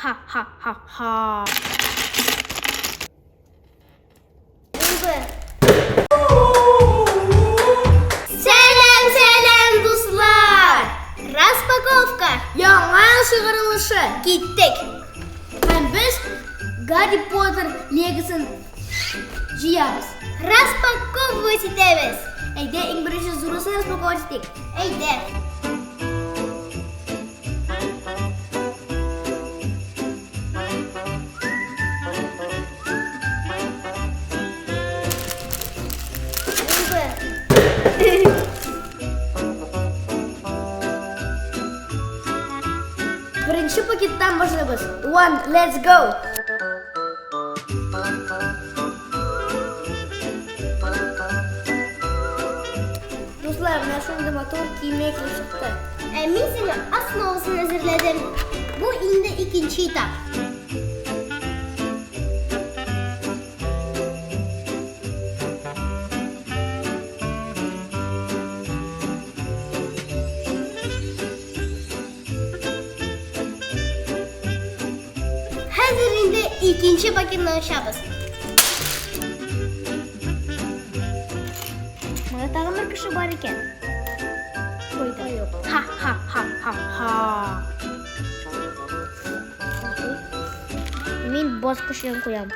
Ха-ха-ха-ха. Булды. Сәлам, сәлам, дуслар! Распаковка! Яңа чыгарылышы! Киттек! Һәм без Гарри Поттер легосын җыябыз. Распаковывать итәбез! Әйдә, иң беренче зурысын распаковать итик. Әйдә! Беренче пакеттан башлыйбыз. One, let's go! Дуслар, менә шундый матур киемнәр килеп чыкты. Ә мин сиңа основасын әзерләдем. Бу инде икенче этап. Хәзер инде икенче пакетны ачабыз. Монда тагын бер кеше бар икән. Куйда юк. Ха-ха-ха-ха-ха. Мин баскычын куям.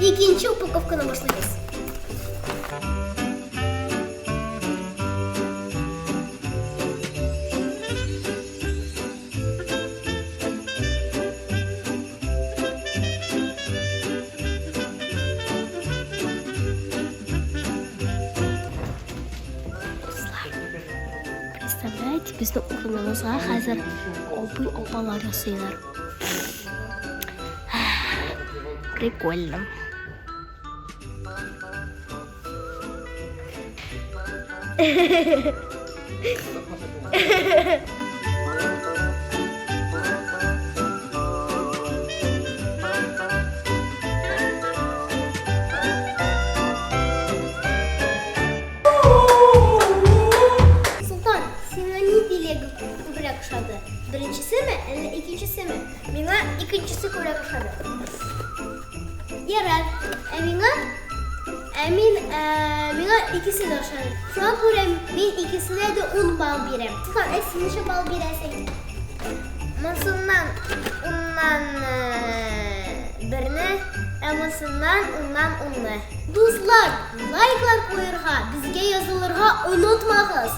Икенче упаковканы башлыйбыз. Представляете, безнең урыныбызга хәзер абый апалар ясыйлар. Прикольно. Солтан, сиңа нинди лего күбрәк ошады? Беренчесеме, әллә икенчесеме? Миңа икенчесе күбрәк ошады. Ярар. Ә миңа? Ә мин, ә, миңа икесе дә ошады. Шуңа күрә мин икесенә дә 10 балл бирәм. Солтан, ә син ничә балл бирәсең? Монсыннан уннан берне, ә монсыннан уннан унны. Дуслар, лайклар куерга, безгә язылырга онытмагыз.